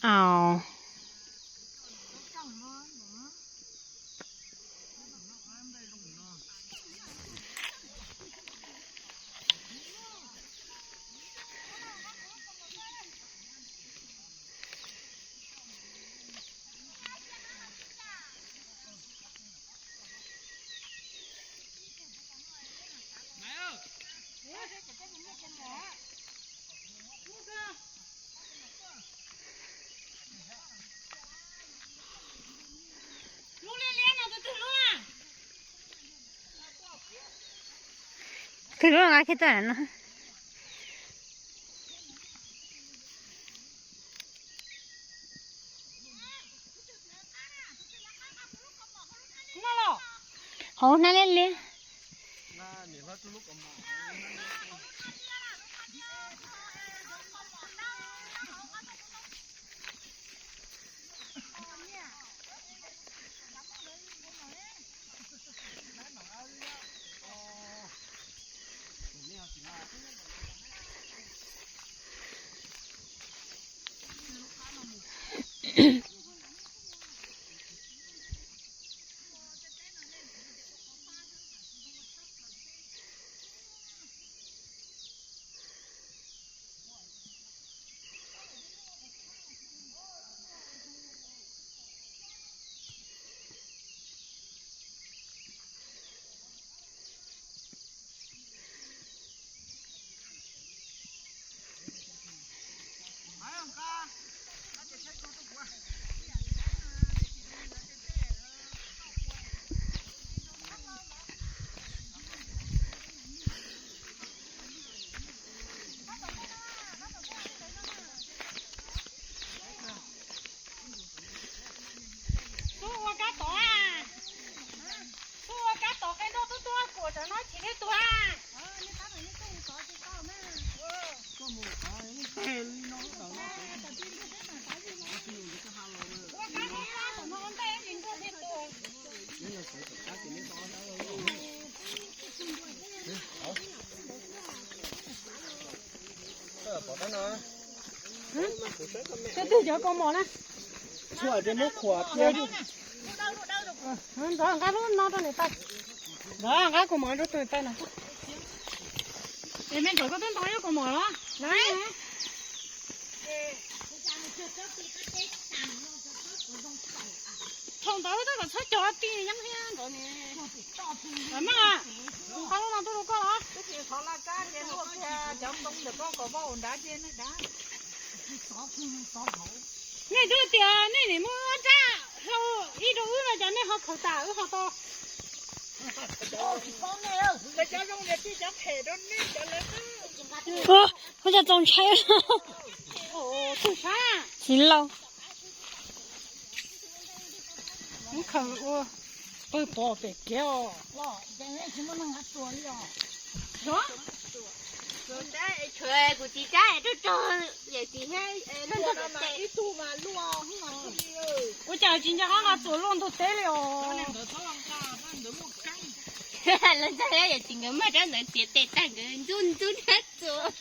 Au. Twg lub nqa kiag tawm no. Hauv hnab liab liab. Xub ua kab tod, xub ua kab tod qe nroj tub tuab kuam cov no chim thiab tuag. Twb twg cov kaus mom na? Ntxov nqa lub no rau niam tais. Ntxov nqa kaus mom rau tus niam tais na. Es me ntxawm koj twb ntov ib kaus mom los? Thaum ntawd tab tom txhob cog ti yeeb thiab ntawd ne. Maj, nqa lub no tuaj rau koj los? Nej twb tias nej nim muab rab hlau ib rau wb no, cas nej ho khaws tas wb ho tau. Ua cas txaus ntshai. Txiv laus. Muab khaws ua pawg pov pem kev os. Kuv tsis rab, yawm txiv thiab ua cas tsis nco qab nqa txuas luaj ntug teb li os. Lawv ntag, yawm txiv nkawd muaj rab ntawd txiav tes tag nkawd ntxub ntxub rab txuas.